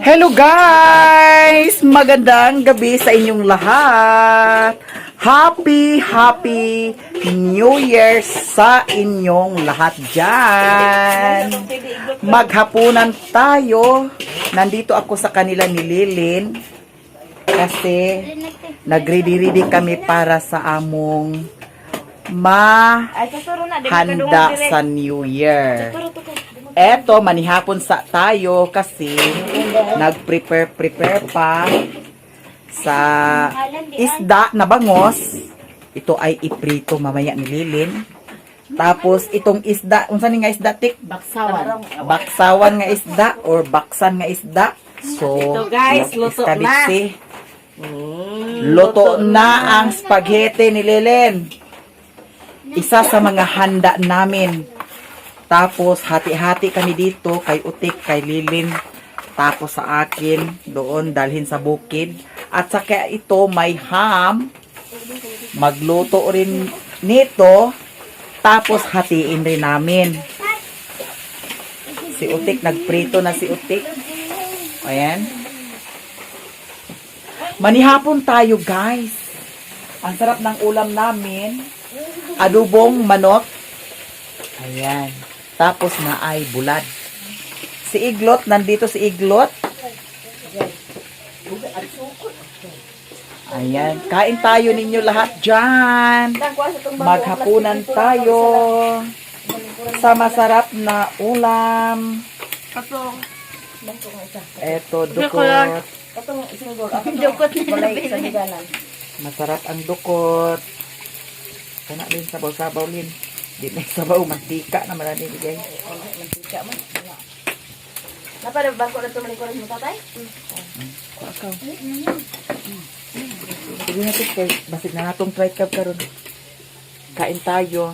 Hello guys! Magandang gabi sa inyong lahat! Happy, happy New Year sa inyong lahat dyan! Maghapunan tayo. Nandito ako sa kanila ni Lilin kasi nagready-ready kami para sa among mahanda sa New Year. Eto, manihapon sa tayo kasi nag-prepare-prepare pa sa isda na bangos. Ito ay iprito mamaya ni Lilin. Tapos itong isda, unsa ni nga isda, tik? Baksawan. Baksawan nga isda or baksan nga isda. So, Ito, guys, luto na. iskabitsi. Luto na ang spaghetti ni Lilin. Isa sa mga handa namin. Tapos, hati-hati kami dito kay Utik, kay Lilin. Tapos sa akin, doon, dalhin sa bukid. At saka ito, may ham. Magluto rin nito. Tapos, hatiin rin namin. Si Utik, nagprito na si Utik. Ayan. Manihapon tayo, guys. Ang sarap ng ulam namin. Adobong manok. Ayan. Tapos na ay bulad. Si Iglot, nandito si Iglot. Ayan. Kain tayo ninyo lahat dyan. Maghapunan tayo. Sa masarap na ulam. Eto, dukot. Dukot na nabili. Masarap ang dukot. Kana din sabaw-sabaw lin. Di na sabaw mantika na marami bigay. Napala bangko na tumalikuran mo, tatay? Akaw. Sige na kay basig na natong try cup karon. Kain tayo.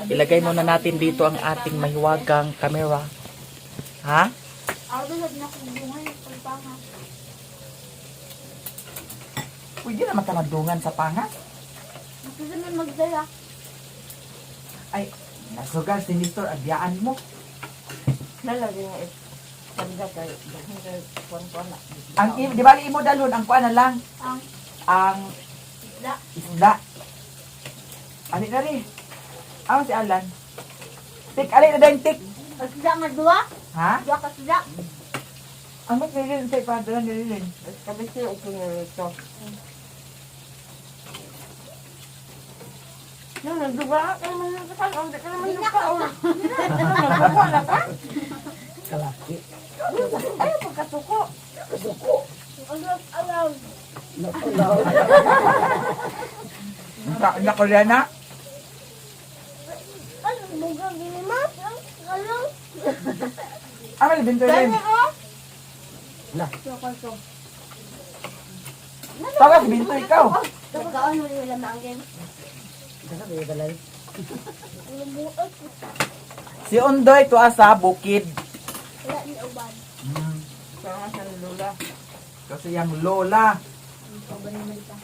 Ilagay muna natin dito ang ating mahiwagang camera. Ha? Ako doon na kung pagpanga. Pwede naman ka magdungan sa pangas. Gusto naman magdala. Ay, nasugal si Mr. Adyaan mo. Nalagay nga ito. Tanda kayo. Dahil kayo kuwan-kuwan na. Ang di bali imo dalhon ang kuan na lang Ang ang isda. isda. Ali na rin. Ano si Alan? Tik, ali na din, tik. Isda nga duwa. Ha? Duwa ka isda. Ang ba't nililin sa ipadala nililin? Kabisi, upo nga ito. No, nagduga ka naman sa kan. Hindi ka naman nagkaon. Nagduga na ka? Kalaki. Ay, pagkasuko. Alam, alam. Kain ko na. Ano, bugang gini mo? Ano? Ano, binto rin. Dali oh. La. Soko, Tagas, binto ikaw. Nagkaon mo wala maanggin. Si Undoy tuwa sa bukid. Wala ni uban. Sama sa lula. Kasi yung lola. Uban naman ka.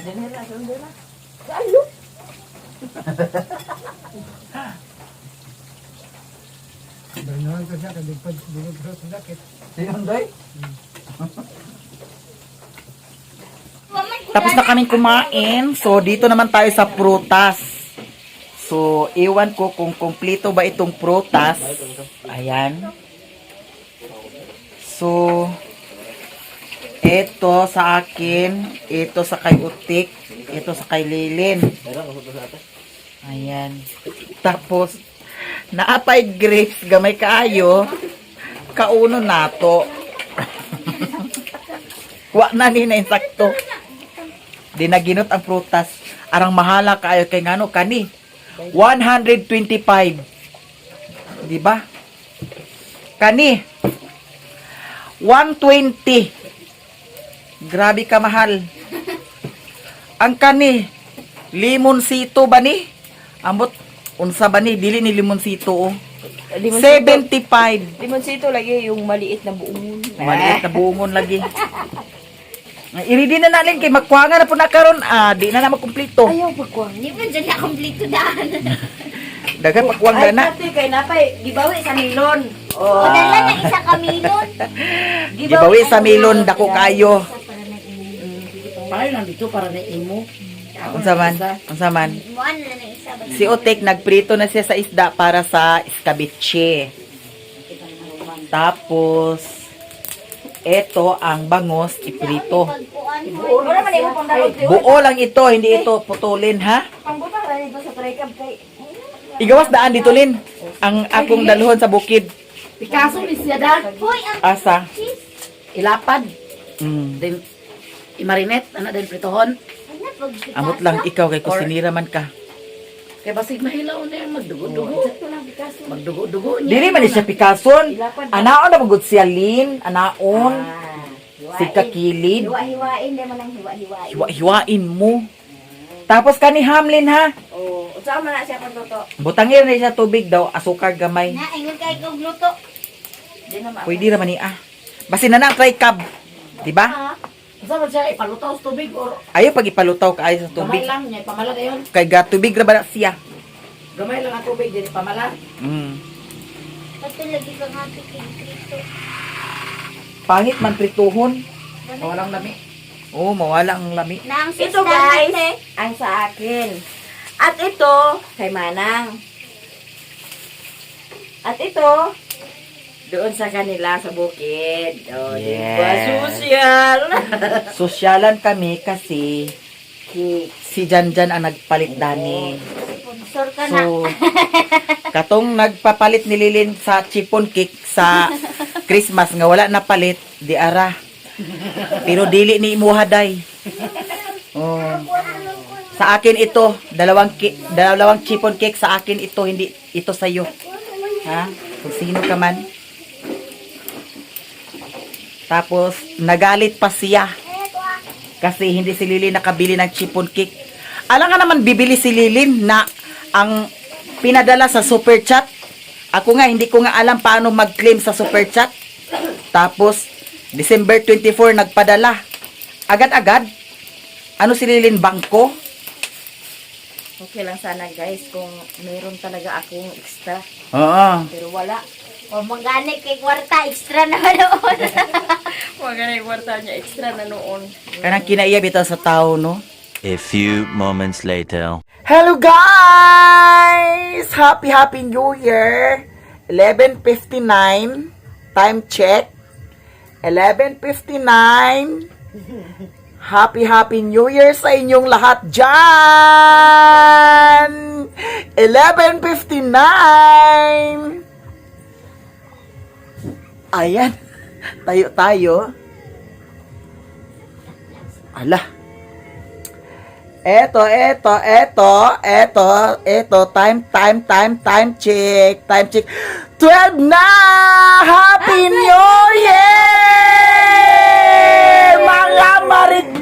Dinhi na, sundo na. Bernahan ko siya, kaya pag bunod ko sa jacket. Si Undoy? Tapos na kaming kumain. So, dito naman tayo sa prutas. So, iwan ko kung kumpleto ba itong prutas. Ayan. So, ito sa akin, ito sa kay Utik, ito sa kay Lilin. Ayan. Tapos, naapay grapes, gamay kaayo. Kauno nato. Wa na ni na insakto. Di naginot ang prutas. Arang mahala kaayo kay ngano kani. 125. Di ba? Kani 120. Grabe ka mahal. Ang kani limonsito ba ni? Ambot unsa ba ni? Dili ni limonsito oh. 75. Limonsito lagi yung maliit na buong. Maliit na buongon lagi. Iridi na nalin kay magkuha na po na karon ah, di na na makumpleto. Ayaw pagkuha. Hindi man dyan na kompleto daan. Daghan pakuwang Ay, gana. ate, kay napay, gibawi sa nilon. O dala na isa ka milon. Gibawi sa milon dako kayo. Pareho lang dito para na imo. Unsa man? Unsa man? Muan na lang isa ba? Si Otek nagprito na siya sa isda para sa escabeche. Tapos eto ang bangos iprito. Pagkuan mo. Wala man imo pangdalog. Buo lang ito, hindi ito putulin ha. Pangbutang ra dito sa tray kay. Igawas daan dito Lin. Ang akong dalhon sa bukid. Picasso ni siya da. Hoy, ang Asa. cheese. Ilapad. Mm. Then imarinet ana din pritohon. Ano pag Amot lang ikaw kay kusinira man ka. Kay basig mahilaw na yan magdugo-dugo. Magdugo-dugo niya. Dili man ni siya Picasso. Anaon na magud siya Lin, anaon. Si kakilid. Hiwa-hiwain di man ang hiwa-hiwain. Hiwa-hiwain mo. Tapos kani Hamlin ha. Oo. Unsa man na siya pagluto? Butangin na siya tubig daw, asukar gamay. Na ingon kay kog luto. Di na ma. Pwede raman ni ah. Basin na na try cab. Di ba? Unsa man siya ipalutaw sa tubig or Ayo pag ipalutaw kaayo sa gamay tubig. lang niya ipamala dayon. Kay ga tubig ra ba na siya? Gamay lang ang tubig din ipamala. Kato lagi kang happy kay Kristo. Pangit man prituhon. Walang lami. Oh, mawala ang lami. Na ang Ito sister guys, natin. ang sa akin. At ito kay Manang. At ito doon sa kanila sa bukid. Oh, di ba? Yes. Social. Sosyalan kami kasi si Janjan ang nagpalit dani. Sponsor ka na. So, katong nagpapalit ni Lilin sa chiffon cake sa Christmas nga wala na palit, di ara. Pero dili ni imuha day. Oh. Sa akin ito, dalawang chiffon cake sa akin ito, hindi ito sa iyo. Ha? Kung sino ka man. Tapos nagalit pa siya kasi hindi si Lilin nakabili ng chiffon cake. Alam nga naman bibili si Lilin na ang pinadala sa super chat. Ako nga hindi ko nga alam paano mag-claim sa super chat. Tapos December 24 nagpadala. Agad-agad. Ano si Lilin bangko? Okay lang sana guys kung meron talaga akong extra. Oo. Pero wala. O manggani kay kwarta extra na noon. Wala na yung kwarta niya extra na noon. Kanang kinaiya bitaw sa tao no. A few moments later. Hello guys! Happy Happy New Year! 11:59 time check. 11:59. Happy Happy New Year sa inyong lahat dyan! 11:59. Ayan. Tayo tayo. Ala. Eto, eto, eto, eto, eto, time, time, time, time check, time check. 12 na! Happy New Year! Mga Marites!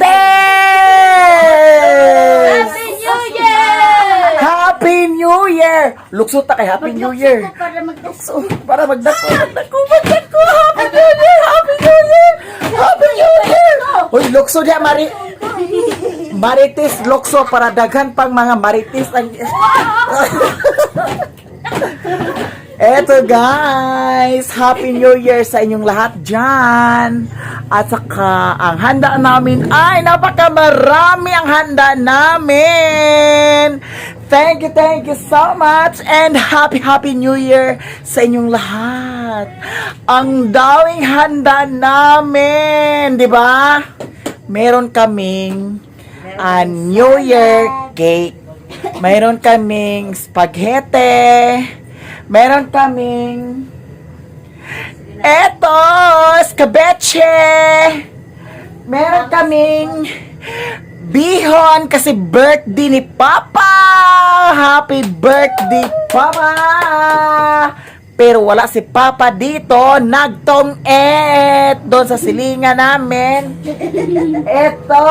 Happy New Year! Happy New Year! Lukso ta kay Happy New Year. Para mag Lukso, para magdako, magdako, magdako. Happy New Year! Happy New Year! Happy New Year! Hoy, lukso diya, Mari. Marites Lokso para daghan pang mga marites ang. Eto guys, Happy New Year sa inyong lahat dyan. At saka ang handa namin ay napakamarami ang handa namin. Thank you so much and happy happy New Year sa inyong lahat. Ang daming handa namin, di ba? Meron kaming New Year cake. Mayroon kaming spaghetti. Meron kaming eto, escabeche. Meron kaming bihon kasi birthday ni Papa. Happy birthday, Papa! Pero wala si Papa dito, nagtong-et doon sa silingan namin. Eto,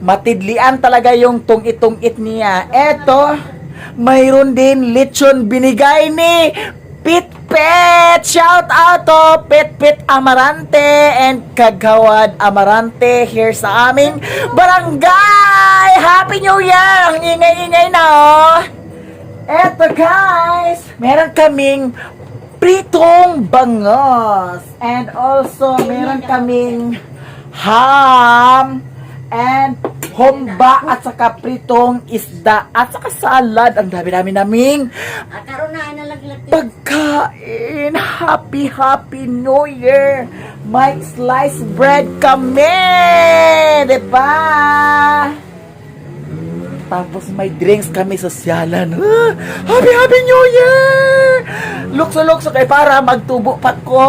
matidlian talaga yung tungit-tungit niya. Eto, mayroon din lechon binigay ni Pitpit! Shout out to Pitpit Amarante and Kagawad Amarante here sa aming barangay! Happy New Year! Ang ingay-ingay na oh! Eto guys, meron kaming Pritong bangos. And also, meron kaming ham and humba at saka pritong isda at saka salad. Ang dami-dami naming Ah, karon na nalaglag. pagkain. Happy, Happy New Year! May slice bread kami! Diba? Tapos may drinks kami sosyalan. Ah, happy, Happy New Year! Lukso-lukso kay para magtubo pa ko.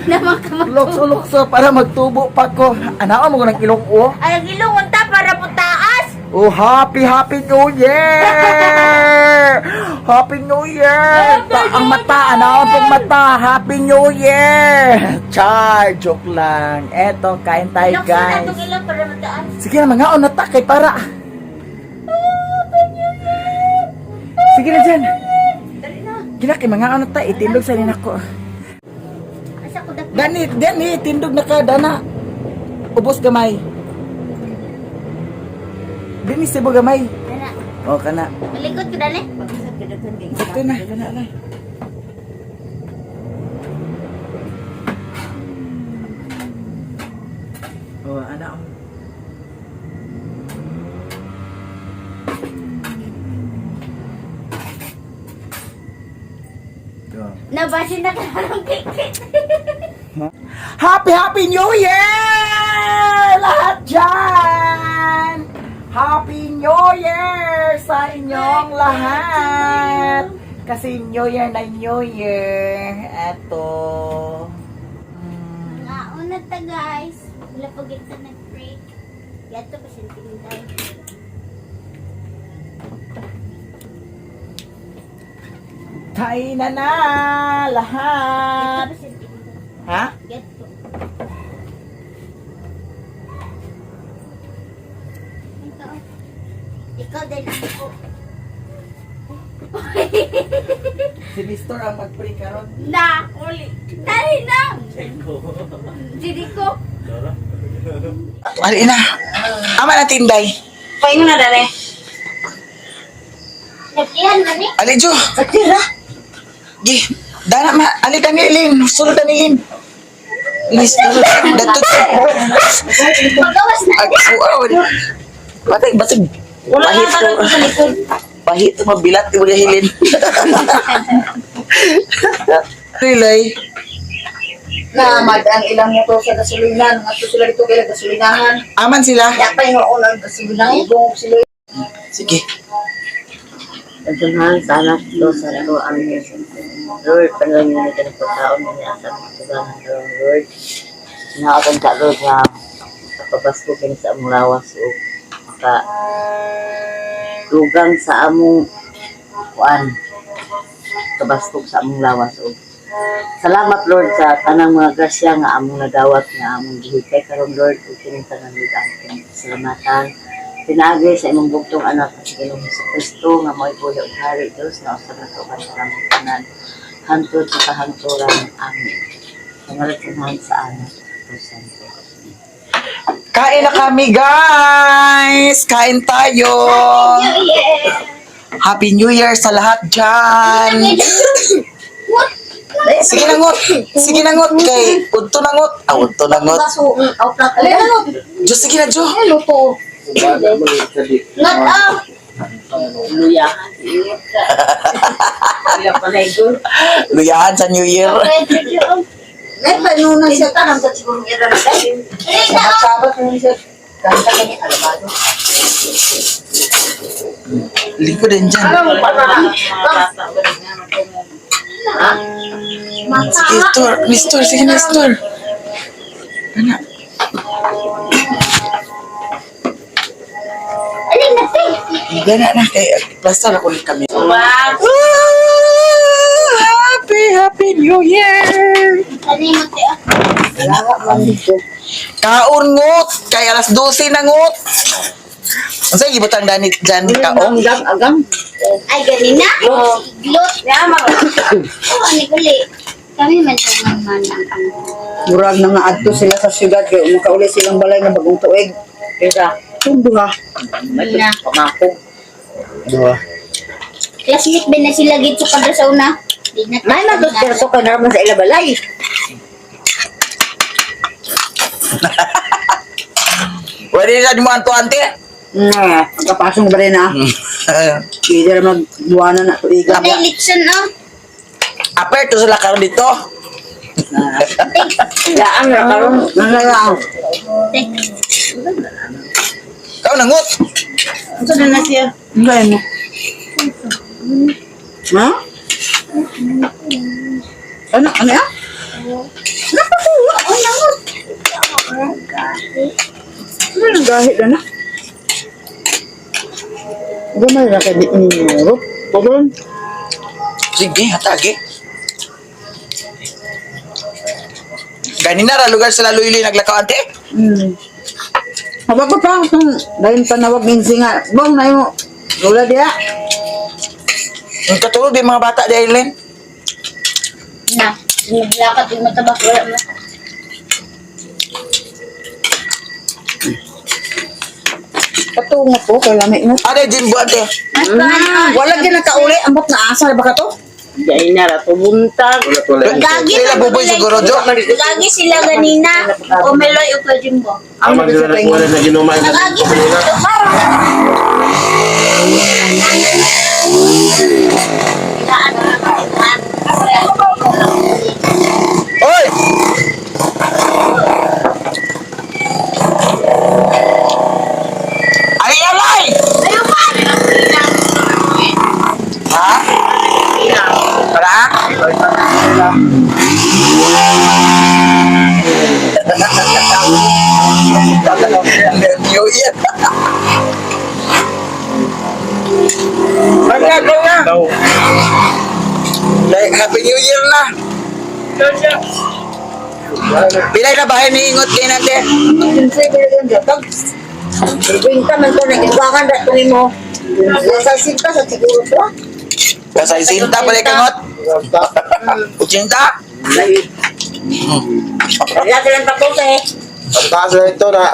Naman ka mag- Lukso-lukso para magtubo pa ko. Anaon mo ko ng ilong o. Ay, ang ilong unta para putaas. Oh, happy, Happy New Year! Happy New Year! Ang mata, ano ang mata? Happy New Year! Char, joke lang. Eto, kain tayo, Lukso na guys. itong ilong para mataas. Sige na, mga na ta, kay para. Sige na dyan. Gina, kay mga na ta, itindog sa nako. Asa ko dapat. Dani, dani, tindog na ka, dana. Ubos gamay. Dini, sibo gamay. Dana. O, kana. Malikot ko dali. Ito na, kana na. Oh, ana. Go. Nabasin na karong kikit. Happy Happy New Year! Lahat dyan! Happy New Year sa inyong lahat! Kasi New Year na New Year. Eto. Nauna ta guys. Wala pa gid ta nag-break. Yato ba sinting tayo. Kain na na lahat! Yato ba sinting tayo. Ha? Yato. Ikaw. Ikaw din ako. Si Mister ang mag-pray karon. Na, uli. Dali na. Dili ko. Ali na. Ama na tinday. Pahinga na dali. Nagtihan man eh. Ali Jo. Gi. Dana ma ali kanilin. Sulod kanilin. Nice. Datot. Pagawas na. Ag wow. Batay basig. Pahit ko. Pahit ko mabilat yung hilin. Relay. Na madaan ilang motor sa gasolinan. Nga sila dito kay gasolinahan. Aman sila. Yapay nga unang gasolinahan. Ibong sila. Sige. Pagdamhan sa anak ko sa ko ang Lord, panalangin nila ng pagkaon na niya sa mga tubangan karon Lord. Naatan ka, Lord, nga kapabasko kini sa among lawas o maka dugang sa among kuan kabaskog sa among lawas o salamat Lord sa tanang mga grasya nga among nadawat nga among gihikay karon Lord ug kining tanan Lord ang kining kasalamatan pinaagi sa imong bugtong anak sa Ginoong Kristo nga mo'y buhi ug hari Dios na usab nato sa among tanan hantod sa kahangturan. Amen. Sa ngalan sa Amahan, sa Anak ug sa Santo. Kain na kami, guys! Kain tayo! Happy New Year sa lahat dyan! Sige na ngot! Sige na ngot! Kay udto na ngot! Ah, udto na ngot! Diyos, sige na, Diyo! Not up. Luyahan, ingat ka. Wala pa na igol. Luyahan sa New Year! Nay panunang siya tanang sa siguro niya rin. Sabat mo siya. Kanta kani alabado. Lingko din dyan. Sige, Tor. Nestor, sige, Nestor. Ana. Alin na te. Gana na kay plaster ako ni kami. Ah, happy, Happy New Year! Ano mo te ah. Kaon ngot kay alas 12 na ngot. Unsa gibutang danit dyan kaong? Agam, agam. Ay ganina. Iglot. Oh, ano gali. Kami man sa man ang ano. Murag na nga adto sila sa syudad kay makauli silang balay nga bagong tuig. Pira. Tundo ha. Na. Pamako. Duha. Classmate ba na sila gid sa kadra sa una? May magduterte ka naman sa ilabalay. Pwede na mo anto ante. Nga, pagkapasong ba rin ah. Hindi na magbuwanan na tuiga. May litson oh. Aper to sila karon dito. Yaan na karon. Nangayaw. Kau nangut. Ano na na siya? Ano mo? Ha? Ano? Ano yan? Napakuha! Oh, nangot. Ano nang gahit na na? Gamay na kay Europe. Pagod. Sige, hatagi. Ganina ra lugar sila Luyli naglakaw ante. Habag ko pa kung dahil panawag ng singa. Bong na mo. Wala diya. Ang katulog di mga bata di Aileen. Na, naglakad yung matabak wala mo. Patungo po kay lami mo. Ade jimbo ante. Mas paano? Wala gyud nakauli ambot na asa ba ka to? Dahil na ra buntag. Gagi Sila buboy siguro jo. Gagi sila ganina. O Meloy o Kajimbo. Ang Tama sila nagkuha na ginumain. Nagagi sila dito. Oy! Ay alay! Ha? Para? New Year. Kanya, kanya. Like, Happy New Year na. Pilay na bahay ni Ingot kayo natin. Benta man to nagigwakan ra to nimo. Sa sinta sa siguro to. Kasay sinta pala kangot. Uchinta. Wala silang tapos eh. Ang taas na ito na,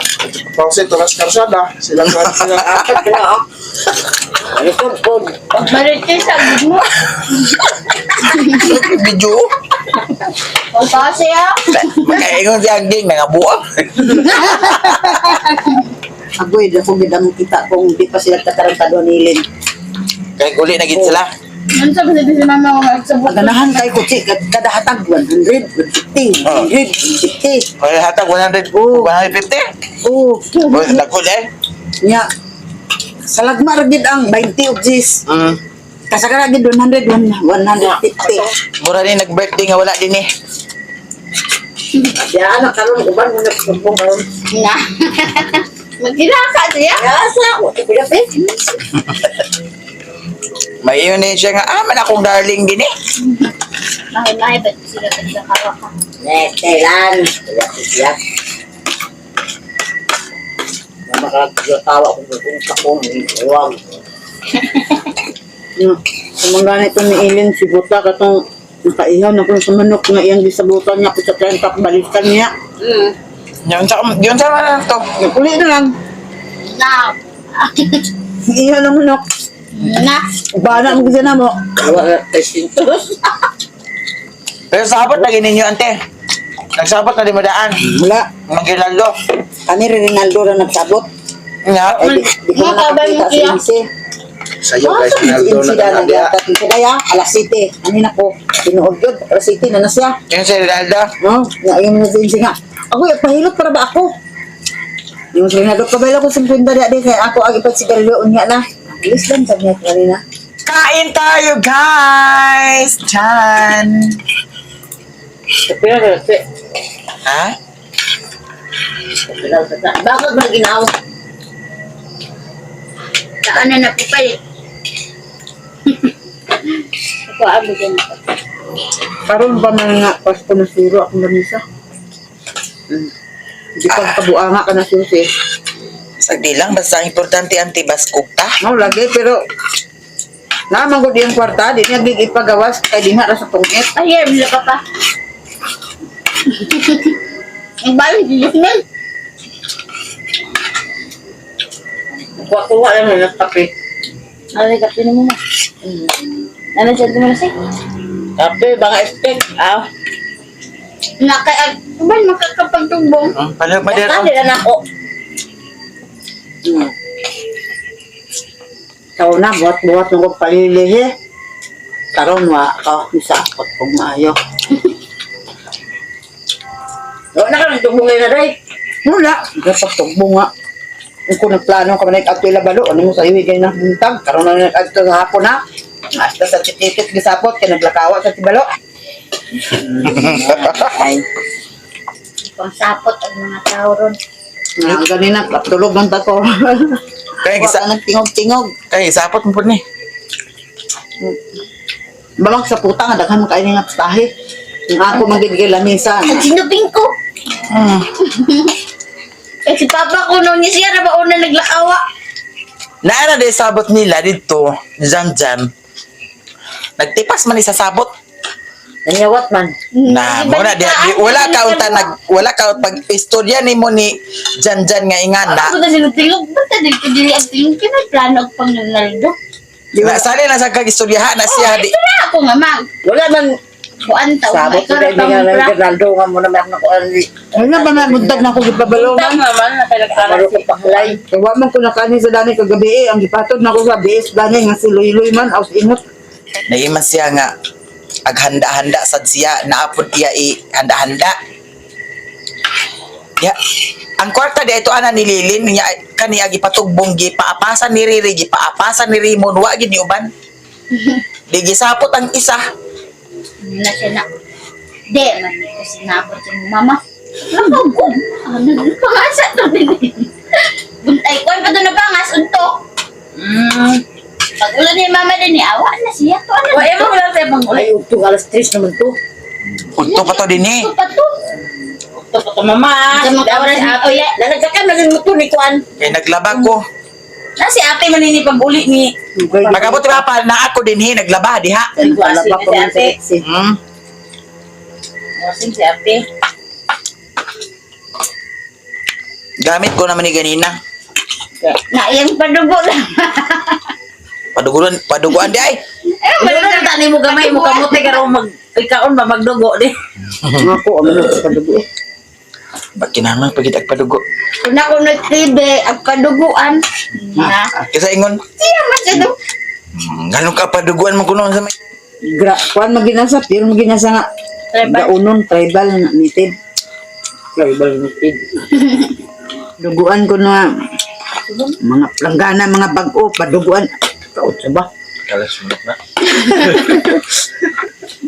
Pausin, tulas karsada. Silang silang apat. Marites sa mo. Video. O kasi ah. Magkaingon si Angging, nangabuang. Agoy, ako gid ang kita kung di pa sila tatarantado nilin. Kaya uli na gid sila. Ano sabi si mama ko magsabot? Paganahan kay kutsi kada hatag 100, 150, 100, 150. Kaya hatag 100, 150. Oh, Oh, Dagol eh. nya. Salagma ra gid ang 20 og gis. Kasagara gid 100, 150. Mura ni nag-birthday nga wala din eh. Ya ana karon uban mo nagsumbong karon. Na. Magkinaka siya. Ya sa ko kuya pe. May yun eh siya nga, ah, man akong darling din eh. Mahi-mahi ba't sila tagkakawa ka? Next kailan? Kuya kuya. Makakatawa kung kung sa kong iwag. Kumangga ito ni Ilin, si Buta, katong nakaihaw na kung sa manok nga iyang gisabutan niya kung sa 30 balikan niya. Yun sa man to. Nagpuli na lang. Na. Ihaw na manok. Na. Bana mo kasi na mo. Pero sabot lagi ninyo, ante. Nagsabot na limadaan. Wala. Magilalo. Kami rin Rinaldo na nagsabot. Nga. Ay, di, di ko Mga na kabay mo nakakita sa siya. Insi. Sa'yo guys, Ronaldo Insi na na kanadya. nagyatat. Insi kaya, alas 7. Ano na ko? Tinuod yun. Alas 7 na na siya. Yun si Rinaldo. No? Nga yung mga Insi nga. Ako, pahilot para ba ako? Yung si Rinaldo, kabalo ko 50 di di kaya ako ang ipagsigarilyo unya na. Bilis lang sabi niya kanina. Kain tayo, guys! Chan! Ha? Bakit ba ginaw? Saan na napupalit? Ako abo dyan ako. Karon ba man nga Pasko na siro akong lamisa? Hindi pa kabuanga ka na susi. Sagdi lang, basta ang importante, ante, baskog ta. No, lagi pero Naman ko diyang kwarta, di niya gig ipagawas kay dinha ra sa tungit. Ay, here, bila ka pa. Ang balik, Jasmine. Kuha-kuha lang na ng kape. Ay, kape na muna. Ano dyan mo na siya? Kape, mga steak. Ah, Naka, ban makakapagtugbong. Palihog mader. Baka nila na ako. Sa una, buhat-buhat nung kong palilihi. Karon wa ka misakot kog maayo. Wala na ka nagtubong na day. Wala, dapat tugbong nga. Kung ko nagplano ka man adto ila balo, ano mo sa iyo higay na buntag, karon na nag-adto sa hapon ha. Hasta sa titikit gisapot kay naglakawa sa tibalo. Ay. Pangsapot ang mga tao ron. Nga ganina tulog ng tako. Kaya Wa gisa ka nagtingog-tingog. kaya gisapot mo pud ni. Bamag sa puta nga daghan man kayo nga pastahe. Ang ako man gid kay lamisa. Ang sinuping ko. Eh, si Papa ko noon niya siya na ba una naglakawa? Naara de sabot nila didto, jam jam. Nagtipas man isa sabot. Nanyawat man. Na, mo na di, wala ka unta nag wala ka pag istorya nimo ni Jan Jan nga ingana. Ako na sinutingog. Ba't na dito dili ang tingog? Kaya may plano ang pangangaldo. Na sali na sa kag istoryaha na siya di. Ito na ako nga mag. Wala man. Kuan tao. Sabot Ikaw ko na dahil nga pang ng Fernando nga muna may ako nakuha ni. Ano na ba na buntag na ako gipabalo man? naman, Maro ko paklay. Kay wa man ko nakani sa dani kagabi eh. Ang gipatod na ko sa BS dani nga si Luy-Luy man aus ingot. Naiman siya nga aghanda-handa sad siya naapod iya i handa-handa. Ya, ang kwarta di ito ana nililin niya kani agi patugbong gipaapasan ni Riri gipaapasan ni Rimon wa gid ni uban. Di gisapot ang isa. Na siya na. Di, man ko sinabot sa mama. Lakaw ko. Ano, pangasa to din. Buntay ko, pa doon na pangas, untok. Pag ulan ni mama din, awa na siya. To, ano? Wa mo lang tayo pang Ay, ugtong alas 3 naman to. Udto pa to din eh. Ito pa to. Ito pa to mama. Sa mga oras ni Oya. Nanagkakam na rin mo to ni Kuan. Kay naglaba ko. Na si ate man ni pag-uli ni. Pagabot ni papa na ako din he naglaba diha. Palaba ko man sa Ate. Ritzy. Wasin si ate. Gamit ko naman ni ganina. Na iyang padugo lang. Paduguan paduguan di ay. Eh, Ano na tani mo gamay mo kamote karon mag ikaon ba magdugo di. Nga ko, ano na sa kadugo eh. Ba't kinahanglan pagid ag padugo? Kung ako nag-TV, ang kaduguan. Na. Kasi ingon, Siya man siya do. Ganun ka paduguan mo kuno sa may. Gra, kuan maginasa, pero maginasa nga. Tribal. Gaunon, tribal, native. Tribal native. Duguan ko na mga planggana, mga bag-o, paduguan. Kaot sa ba? Kalasunod na.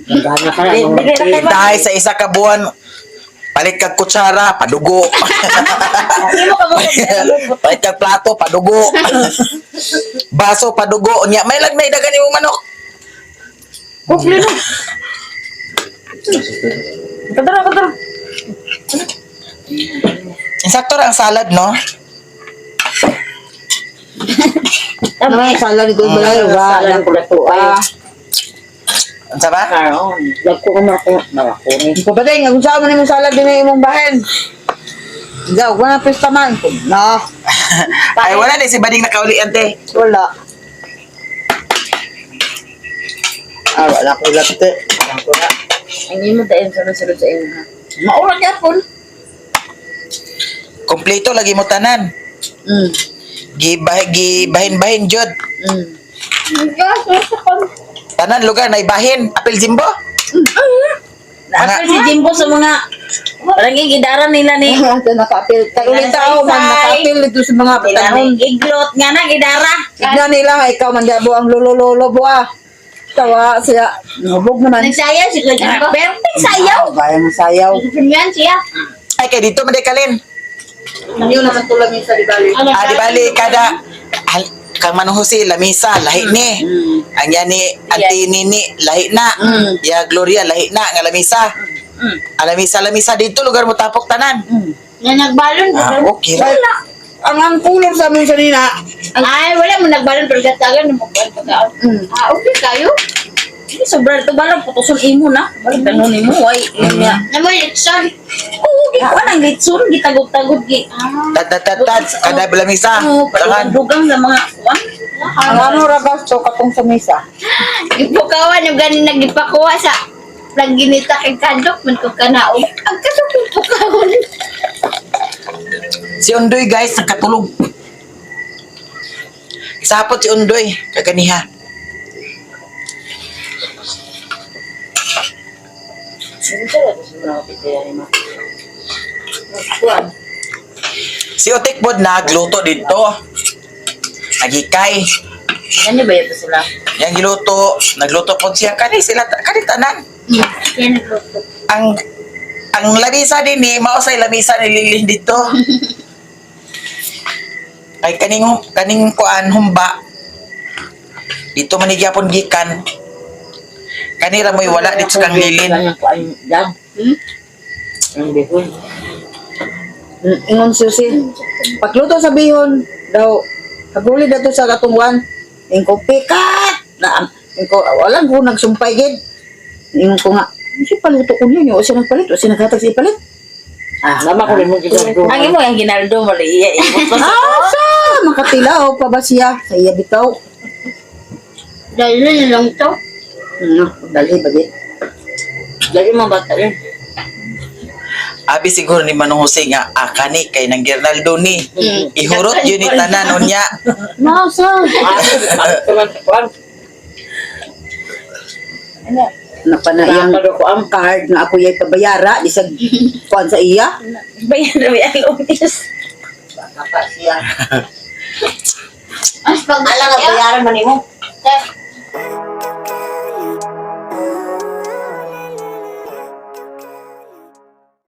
Nagana ka na. no? Dahil sa isa ka buwan, palit kag kutsara, padugo. Hindi mo kamote. Palit kag plato, padugo. Baso, padugo. Unya, may lagmay dagan imong manok. Kadara kadara. Insakto ra ang salad, no? Ay, sala ni Kuya Balay, wa, Sala na ni Kuya ko ah. Unsa ba? Karon, dagko ko na ako. Marako ni. Kapatid, kung saan man imong salad din na imong bahin. Ikaw, wala pesta man. Na, Ay, wala na si Bading nakauli, ante. wala. Ah, wala ko lapte. Wala ko na. Ang imo dayon sa sulod sa imo ha. Maura gyapon. Kompleto lagi mo tanan. Gibahin-bahin jud. Tanan lugar na ibahin. Apil Jimbo. Naapil si Jimbo sa mga parang gidaran nila ni Nakaapil. Tag-ulit tao man, nakaapil dito sa mga nila patanon. ni Iglot nga na gidara. Tignan nila nga, ikaw man gabo ang lolo-lolo buwa. Tawa siya. Nubog naman. Nagsayaw si Kuya Jimbo. Perfect sayaw. Kaya mo sayaw. Ganyan siya. Ay, kay dito man kalin. Yun naman tulad yung sa dibali. Ah, di bali kada kang Manong Jose lamisa lahi ni. Ang yan ni Auntie Nini lahi na. Ya Gloria lahi na nga lamisa. Alamisa lamisa dito lugar mo tapok tanan. Nga nagbalon. Ah, okay ra. Ay, ang kulor sa amin kanina. Ay, wala mo nagbalon pero gatagan mo kuan pagkaon. Ah, okay kayo. Hindi sobra ito balang putuson imo na. Balang tanon nimo ay nga. Namo leksyon. Oo, gi kuan ang litson gitagog-tagog gi. Tad tad tad tad kada lamisa. Oo, Tanan. dugang sa mga kuan. Ang ano ra gasto katong sa mesa. Gipukawan yung ganin nagipakuha sa nagginita kay kadok man ko kanaog. Ang kasok pukawan. Si Undoy guys, nakatulog. Isapot si Undoy, kaganiha. Si Otik pod nagluto dito. Nagikay. Ano ba ito sila? Yang giluto, nagluto pod siya kani sila kani tanan. Yan nagluto. Ang lamisa din ni mao say lamisa ni Lilin dito. Ay kaning kaning kuan humba. Dito man gyapon gikan. Kanira mo'y wala dito sa kang Lilin. Hmm? Ang bihon. Ingon susi. Pagluto sa bihon daw paguli dato sa katungwan. Ingko pikat na ingko walang ko nagsumpay gid. Ingon ko nga, si paluto ko ninyo, o siya nagpalit, o siya naghatag sa ipalit. Ah, mama ko rin mo ginaldo. Ang imo ang ginaldo mali iya ibot pa sa Asa, makatilaw pa ba siya sa iya bitaw? Dahil na lang to. No, dali bagit. Dali mo bata yun. Abi siguro ni Manong Jose nga ah, kani kay nang Geraldo ni. Ihurot yun ni tanan unya. Nasa. Napa na iyang card nga ako yay pabayara di sa kuan sa iya. Bayan na may lunes. Baka pa siya. Mas pag Ala nga bayaran man nimo.